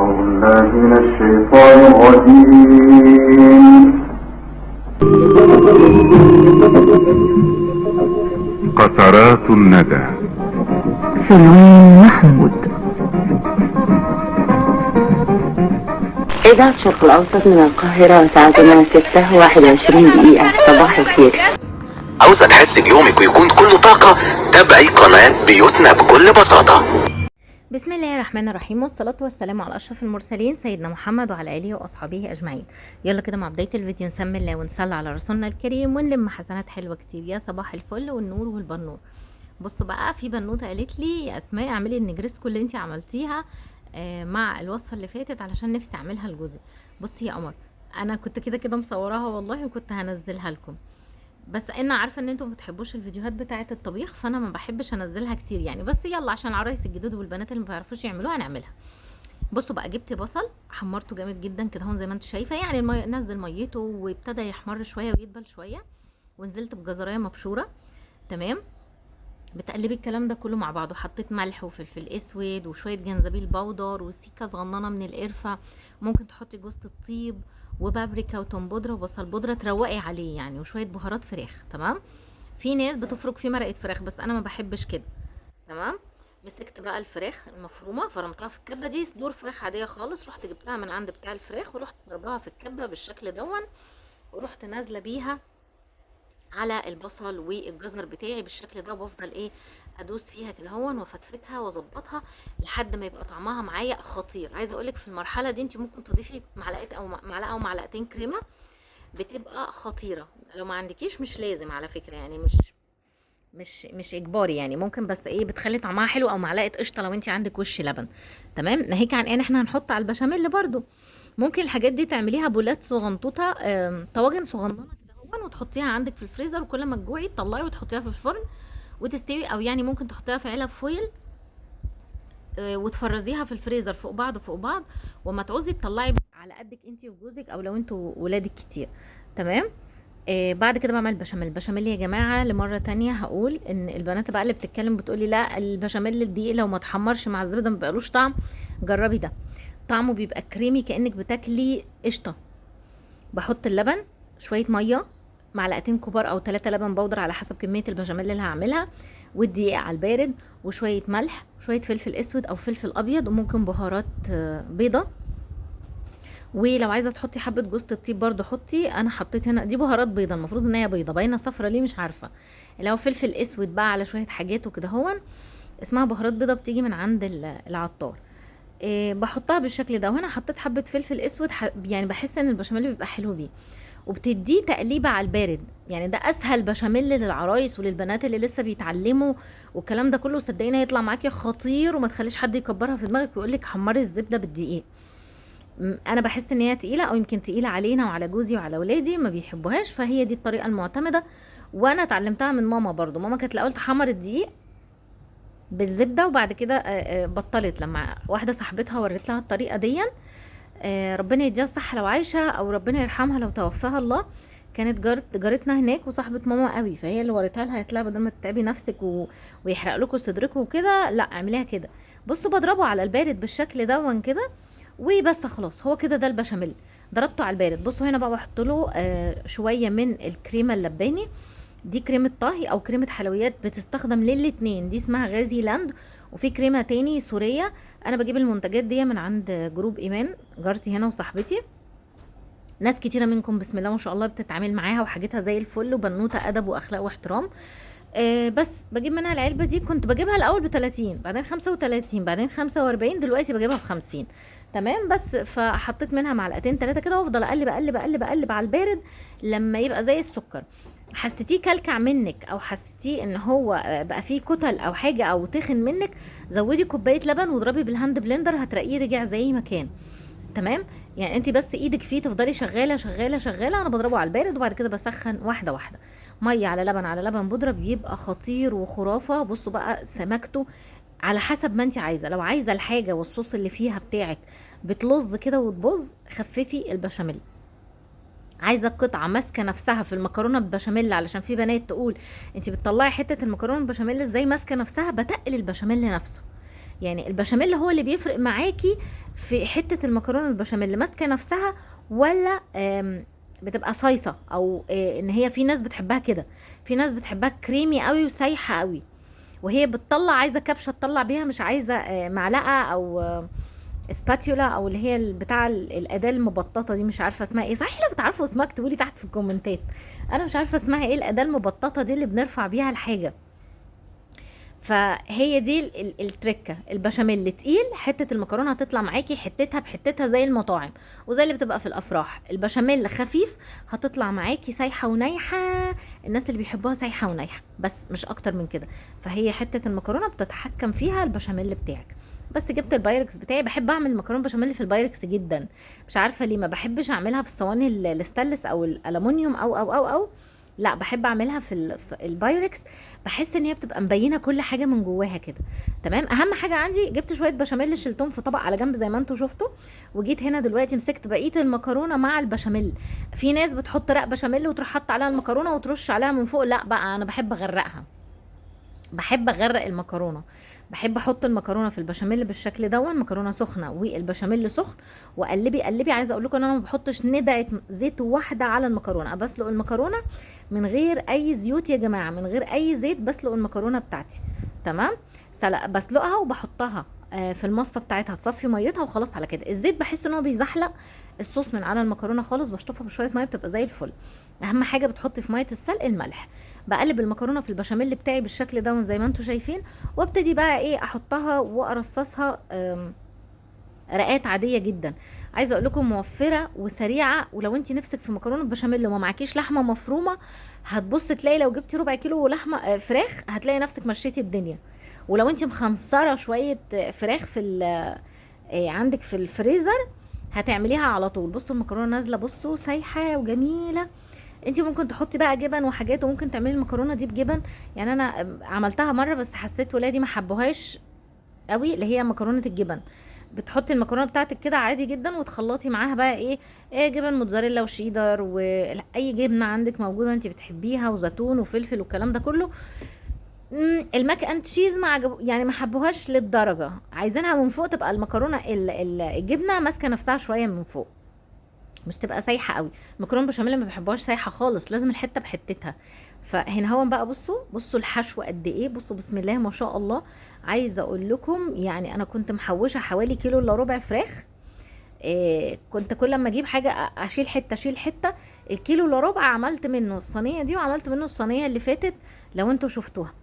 أعوذ بالله من الشيطان الرجيم. قطرات الندى، سلوان محمود. إذاعة الشرق الأوسط من القاهرة، ساعتنا 6:21. صباح الخير. عاوزة تحس بيومك ويكون كله طاقة؟ تابعي قناة بيوتنا بكل بساطة. بسم الله الرحمن الرحيم، والصلاة والسلام على أشرف المرسلين سيدنا محمد وعلى آله وأصحابه أجمعين. يلا كده مع بداية الفيديو نسمي الله ونصلي على رسولنا الكريم ونلم حسنات حلوة كتير. يا صباح الفل والنور والبنور. بصوا بقى، في بنوتة قالت لي يا أسماء اعملي النجرسكو اللي انتي عملتيها مع الوصفة اللي فاتت علشان نفسي اعملها لجوزي. بصي يا قمر، انا كنت كده كده مصوراها والله وكنت هنزلها لكم، بس انا عارفه ان انتم ما بتحبوش الفيديوهات بتاعه الطبيخ، فانا ما بحبش انزلها كتير يعني، بس يلا عشان العرايس الجدد والبنات اللي ما بيعرفوش يعملوها نعملها. بصوا بقى، جبت بصل حمرته جامد جدا كده هون زي ما انتم شايفه، يعني المي نزل ميته وابتدى يحمر شوية ويدبل شوية، ونزلت بجزرايه مبشوره. تمام، بتقلبي الكلام ده كله مع بعضه. حطيت ملح وفلفل اسود وشوية جنزبيل بودر وسيكه صغننه من القرفه، ممكن تحطي جوزة الطيب وبابريكا وتوم بودره وبصل بودره تروقي عليه يعني، وشوية بهارات فراخ. تمام، في ناس بتفرك فيه مرقه فراخ بس انا ما بحبش كده. تمام، مسكت بقى الفراخ المفرومه فرمتها في الكبه، دي صدور فراخ عادية خالص، رحت جبتها من عند بتاع الفراخ ورحت ضربها في الكبه بالشكل دون، ورحت نازله بيها على البصل والجزر بتاعي بالشكل ده، وبفضل ايه ادوس فيها كده هون وافتفتها واظبطها لحد ما يبقى طعمها معايا خطير. عايزه اقولك في المرحلة دي انت ممكن تضيفي معلقه او معلقه او معلقتين كريمة، بتبقى خطيرة. لو ما عندكيش مش لازم على فكرة، يعني مش اجباري يعني، ممكن بس ايه بتخلي طعمها حلو، او معلقه قشطه لو انت عندك وش لبن. تمام، ناهيك عن ان احنا هنحط على البشاميل برده. ممكن الحاجات دي تعمليها بولات صغنطوطه، طواجن صغننه كده وتحطيها عندك في الفريزر، وكل ما تجوعي تطلعي وتحطيها في الفرن وتستوي، او يعني ممكن تحطيها في علب foil وتفرزيها في الفريزر فوق بعض فوق بعض، وما تعوزي تطلعي على قدك انتي وجوزك، او لو انتوا ولادك كتير. تمام. بعد كده بعمل البشاميل. البشاميل يا جماعة لمره تانية هقول ان البنات بقى اللي بتتكلم بتقولي لا البشاميل الدقيق لو ما اتحمرش مع الزبدة ما بيبقالوش طعم، جربي ده، طعمه بيبقى كريمي كانك بتاكلي قشطه. بحط اللبن، شوية مية، معلقتين كبار او 3 لبن بودر على حسب كمية البشاميل اللي هعملها، والدقيق على البارد، وشوية ملح، شوية فلفل اسود او فلفل ابيض، وممكن بهارات بيضة، ولو عايزه تحطي حبه جوزة الطيب برضو حطي. انا حطيت هنا دي بهارات بيضة، المفروض ان هي بيضة باينة صفرة ليه مش عارفه، لو فلفل اسود بقى على شوية حاجات وكده هون، اسمها بهارات بيضة بتيجي من عند العطار. بحطها بالشكل ده. وهنا حطيت حبه فلفل اسود، يعني بحس ان البشاميل بيبقى حلو بيه، وبتديه تقليبه على البارد. يعني ده اسهل بشاميل للعرايس وللبنات اللي لسه بيتعلموا والكلام ده كله، صدقيني هيطلع معاكي خطير، وما تخليش حد يكبرها في دماغك ويقول لك حمري الزبدة بالدقيق. انا بحس ان هي تقيلة، او يمكن تقيلة علينا وعلى جوزي وعلى ولادي ما بيحبوهاش، فهي دي الطريقة المعتمدة، وانا اتعلمتها من ماما برضو. ماما كانت الاول تحمر الدقيق بالزبده، وبعد كده بطلت لما واحدة صاحبتها وريت لها الطريقة دي. ربنا يديها الصحة لو عايشه، او ربنا يرحمها لو توفاها الله، كانت جارتنا هناك وصاحبه ماما قوي، فهي اللي وريتها لها، قالت لها بدل ما تتعبي نفسك ويحرق لكم صدركم وكده، لا اعمليها كده. بصوا بضربه على البارد بالشكل دون كده وبس، خلاص هو كده ده البشاميل، ضربته على البارد. بصوا هنا بقى بحط له شوية من الكريمة اللباني، دي كريمة طهي او كريمة حلويات بتستخدم للاتنين، دي اسمها غازي لاند، وفي كريمة تاني سورية. انا بجيب المنتجات دي من عند group ايمان جارتي هنا وصاحبتي، ناس كتيرة منكم بسم الله ما شاء الله بتتعامل معاها وحاجتها زي الفل، وبنوته ادب واخلاق واحترام. بس بجيب منها العلبة دي، كنت بجيبها الاول ب30، بعدين 35، بعدين 45، دلوقتي بجيبها ب50. تمام، بس فحطيت منها معلقتين 3 كده، وافضل اقلب اقلب اقلب اقلب على البارد لما يبقى زي السكر. حسيتيه كلكع منك، او حسيتيه ان هو بقى فيه كتل او حاجة او تخن منك، زودي كوباية لبن واضربي بال hand blender، هتلاقيه رجع زي ما كان. تمام، يعني انت بس ايدك فيه تفضلي شغالة شغالة شغالة. انا بضربه على البارد وبعد كده بسخن واحدة واحدة، مية على لبن على لبن بودره، بيبقى خطير وخرافه. بصوا بقى سمكته على حسب ما انت عايزه، لو عايزه الحاجة والصوص اللي فيها بتاعك بتلظ كده وتبظ، خففي البشاميل. عايزه القطعة ماسكه نفسها في المكرونه بالبشاميل، علشان في بنات تقول انت بتطلعي حتة المكرونه بالبشاميل ازاي ماسكه نفسها، بتقل البشاميل نفسه. يعني البشاميل هو اللي بيفرق معاكي في حتة المكرونه البشاميل، ماسكه نفسها ولا بتبقى صايصه، او ان هي في ناس بتحبها كده، في ناس بتحبها كريمي قوي وسايحه قوي، وهي بتطلع عايزه كبشة تطلع بيها، مش عايزه معلقه او spatula او اللي هي بتاع الاداة المبططه دي، مش عارفه اسمها ايه. صحيح لو بتعرفوا اسمها اكتبوا لي تحت في الكومنتات، انا مش عارفه اسمها ايه الاداة المبططه دي اللي بنرفع بيها الحاجة. فهي دي التركة، البشاميل تقيل، حتة المكرونه هتطلع معاكي حتتها بحتتها زي المطاعم وزي اللي بتبقى في الافراح. البشاميل خفيف هتطلع معاكي سايحه ونايحه، الناس اللي بيحبوها سايحه ونايحه بس، مش اكتر من كده. فهي حتة المكرونه بتتحكم فيها البشاميل بتاعك. بس جبت البايركس بتاعي، بحب اعمل مكرونه بشاميل في البايركس جدا، مش عارفه ليه ما بحبش اعملها في الصواني الستانلس او الالومنيوم او او او او لا، بحب اعملها في البايركس، بحس ان هي بتبقى مبينة كل حاجة من جواها كده. تمام. اهم حاجة عندي جبت شوية بشاميل شلتهم في طبق على جنب زي ما انتم شفتوا، وجيت هنا دلوقتي مسكت بقية المكرونه مع البشاميل. في ناس بتحط رق بشاميل وتروح حاطه عليها المكرونه وترش عليها من فوق، لا بقى انا بحب اغرقها، بحب اغرق المكرونه، بحب احط المكرونه في البشاميل بالشكل دون، مكرونه سخنة والبشاميل سخن، وقلبي قلبي. عايزه اقول لكم ان انا ما بحطش ندعه زيت واحدة على المكرونه، بسلق المكرونه من غير اي زيوت يا جماعة، من غير اي زيت بسلق المكرونه بتاعتي. تمام. بسلقها وبحطها في المصفى بتاعتها تصفي ميتها وخلاص على كده. الزيت بحس ان هو بيزحلق الصوص من على المكرونه خالص، بشطفها بشوية مية بتبقى زي الفل. اهم حاجة بتحطي في مية السلق الملح. بقلب المكرونه في البشاميل بتاعي بالشكل ده زي ما انتم شايفين، وابتدي بقى ايه احطها وارصصها رقات عادية جدا. عايزه اقول لكم موفره وسريعة، ولو انت نفسك في مكرونه بشاميل وما معكيش لحمه مفرومه هتبص تلاقي لو جبتي ربع كيلو لحمه فراخ هتلاقي نفسك مشيتي الدنيا. ولو انت مخنصره شوية فراخ في عندك في الفريزر هتعمليها على طول. بصوا المكرونه نازله، بصوا سايحه وجميلة. انت ممكن تحطي بقى جبن وحاجات، وممكن تعملي المكرونه دي بجبن. يعني انا عملتها مرة بس حسيت ولادي ما حبوهاش قوي، اللي هي مكرونه الجبن. بتحطي المكرونه بتاعتك كده عادي جدا وتخلطي معاها بقى ايه جبن موتزاريلا وشيدر واي جبنه عندك موجودة انت بتحبيها، وزيتون وفلفل والكلام ده كله. ال mac and cheese ما عجب، يعني ما حبوهاش للدرجة، عايزينها من فوق تبقى المكرونه الجبنة ماسكه نفسها شوية من فوق، مش تبقى سايحه قوي. المكرونه بشاميل ما بحبهاش سايحه خالص، لازم الحتة بحتتها. فهنا هو بقى بصوا الحشو قد ايه، بصوا بسم الله ما شاء الله. عايزه اقول لكم يعني انا كنت محوشه حوالي كيلو الا ربع فراخ، كنت كل ما اجيب حاجة اشيل حتة اشيل حتة. الكيلو الا ربع عملت منه الصينية دي، وعملت منه الصينية اللي فاتت لو انتوا شفتوها.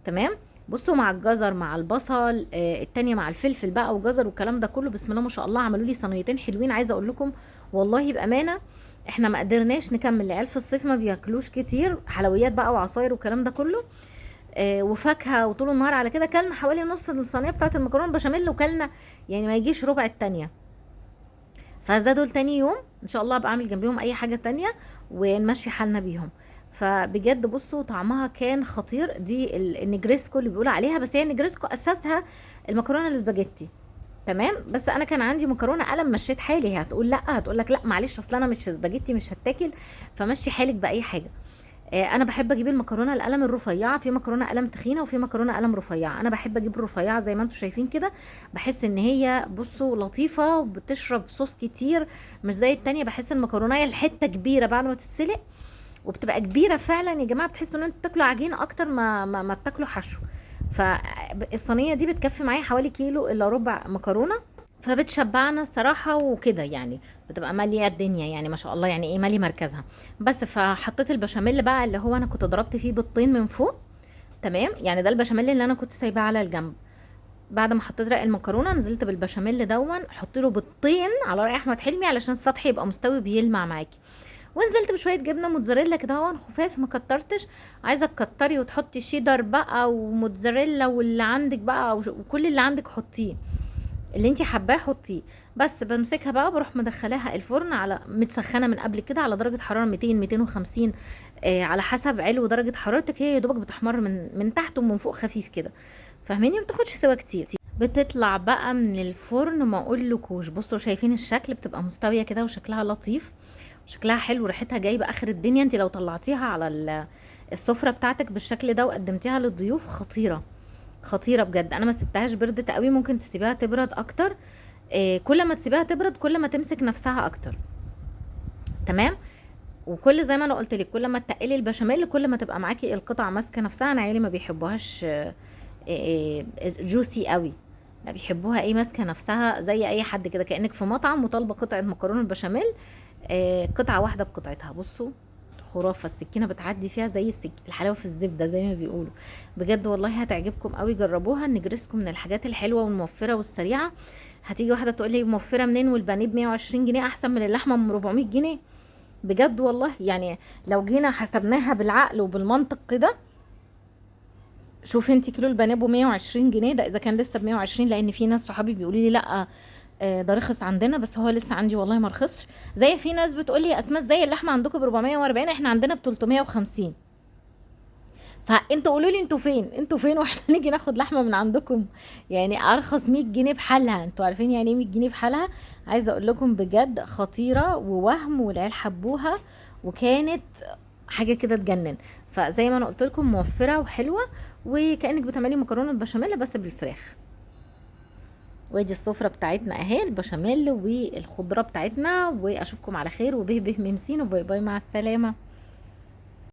تمام. بصوا مع الجزر مع البصل، التانية مع الفلفل بقى وجزر والكلام ده كله، بسم الله ما شاء الله عملوا لي صينيتين حلوين. عايزه اقول لكم والله بامانه احنا ما قدرناش نكمل، العيال في الصيف ما بياكلوش كتير حلويات بقى وعصاير والكلام ده كله، وفاكهة، وطول النهار على كده. كلنا حوالي نص الصينية بتاعه المكرونه البشاميل، وكلنا يعني ما يجيش ربع التانية. فده دول تاني يوم ان شاء الله ابقى اعمل جنبيهم اي حاجة تانية ونمشي حالنا بيهم. فبجد بصوا طعمها كان خطير. دي النجريسكو اللي بيقولوا عليها، بس هي النجريسكو اساسها المكرونه الاسباجيتي. تمام. بس انا كان عندي مكرونه قلم، مشيت حالي. هتقول لا، هتقول لك لا معلش اصل انا مش سباجيتي مش هتاكل، فمشي حالك باي حاجة. انا بحب اجيب المكرونه القلم الرفيعة، في مكرونه قلم تخينة وفي مكرونه قلم رفيعة. انا بحب اجيب الرفيعة زي ما انتم شايفين كده، بحس ان هي بصوا لطيفة وبتشرب صوص كتير، مش زي التانية. بحس المكرونه الحتة كبيرة بعد ما تتسلق، وبتبقى كبيرة فعلا يا جماعة، بتحسوا ان انتوا بتاكلوا عجين اكتر ما بتاكلوا حشو. فالصينيه دي بتكفي معايا حوالي كيلو الا ربع مكرونه، فبتشبعنا الصراحة وكده، يعني بتبقى ماليه الدنيا يعني ما شاء الله، يعني ايه مالي مركزها. بس فحطيت البشاميل بقى اللي هو انا كنت ضربت فيه بالطين من فوق. تمام. يعني ده البشاميل اللي انا كنت سايباه على الجنب. بعد ما حطيت رق المكرونه نزلت بالبشاميل دون، حط له بالطين على رأي احمد حلمي علشان السطح يبقى مستوي بيلمع معاكي. ونزلت بشوية جبنه موتزاريلا كده اهو خفاف، ما كترتش. عايزه تكتري وتحطي شيدر بقى وموتزاريلا واللي عندك بقى وكل اللي عندك حطيه، اللي انتي حباه حطيه. بس بمسكها بقى بروح مدخلاها الفرن على متسخنه من قبل كده على درجه حرارة 200 250، على حسب علو درجه حرارتك. هي يا دوبك بتحمر من تحت ومن فوق خفيف كده، فاهميني؟ ما بتاخدش سوا كتير. بتطلع بقى من الفرن ما اقولكوش. بصوا شايفين الشكل، بتبقى مستوية كده وشكلها لطيف، شكلها حلو، ريحتها جايبه اخر الدنيا. انت لو طلعتيها على السفرة بتاعتك بالشكل ده وقدمتيها للضيوف خطيرة. خطيرة بجد. انا ما سبتهاش بردت قوي، ممكن تسيبيها تبرد اكتر. كل ما تسيبيها تبرد كل ما تمسك نفسها اكتر. تمام. وكل زي ما انا قلت لك، كل ما تقلي البشاميل كل ما تبقى معاكي القطع ماسكه نفسها. انا عيالي ما بيحبوهاش juicy قوي، لا بيحبوها ايه، ماسكه نفسها زي اي حد كده، كانك في مطعم وطالبه قطعه مكرونه بشاميل، قطعه واحدة بقطعتها. بصوا خرافه، السكينة بتعدي فيها زي الحلاوة في الزبدة زي ما بيقولوا. بجد والله هتعجبكم قوي، جربوها. النجرسكو من الحاجات الحلوة والموفره والسريعه. هتيجي واحدة تقول لي موفره منين والبانيه ب 120 جنيه احسن من اللحمة ب 400 جنيه. بجد والله يعني لو جينا حسبناها بالعقل وبالمنطق كده، شوفي انت كيلو البانيه ب 120 جنيه ده اذا كان لسه ب 120، لان في ناس صحابي بيقولوا لي لا ده رخص عندنا، بس هو لسه عندي والله ما رخصش. زي في ناس بتقول لي يا اسماء ازاي اللحمة عندكم ب 440، احنا عندنا ب 350. فانتوا قولوا لي انتوا فين، انتوا فين واحنا نيجي ناخد لحمه من عندكم، يعني ارخص 100 جنيه بحالها. انتوا عارفين يعني ايه 100 جنيه بحالها؟ عايزه اقول لكم بجد خطيرة ووهم، والعيال حبوها وكانت حاجة كده تجنن. فزي ما انا قلت لكم موفره وحلوه، وكانك بتعملي مكرونه بشاميل بس بالفراخ. وادي السفرة بتاعتنا اهي، البشاميل والخضره بتاعتنا. واشوفكم على خير، وبه به ممسين، و bye bye، مع السلامة.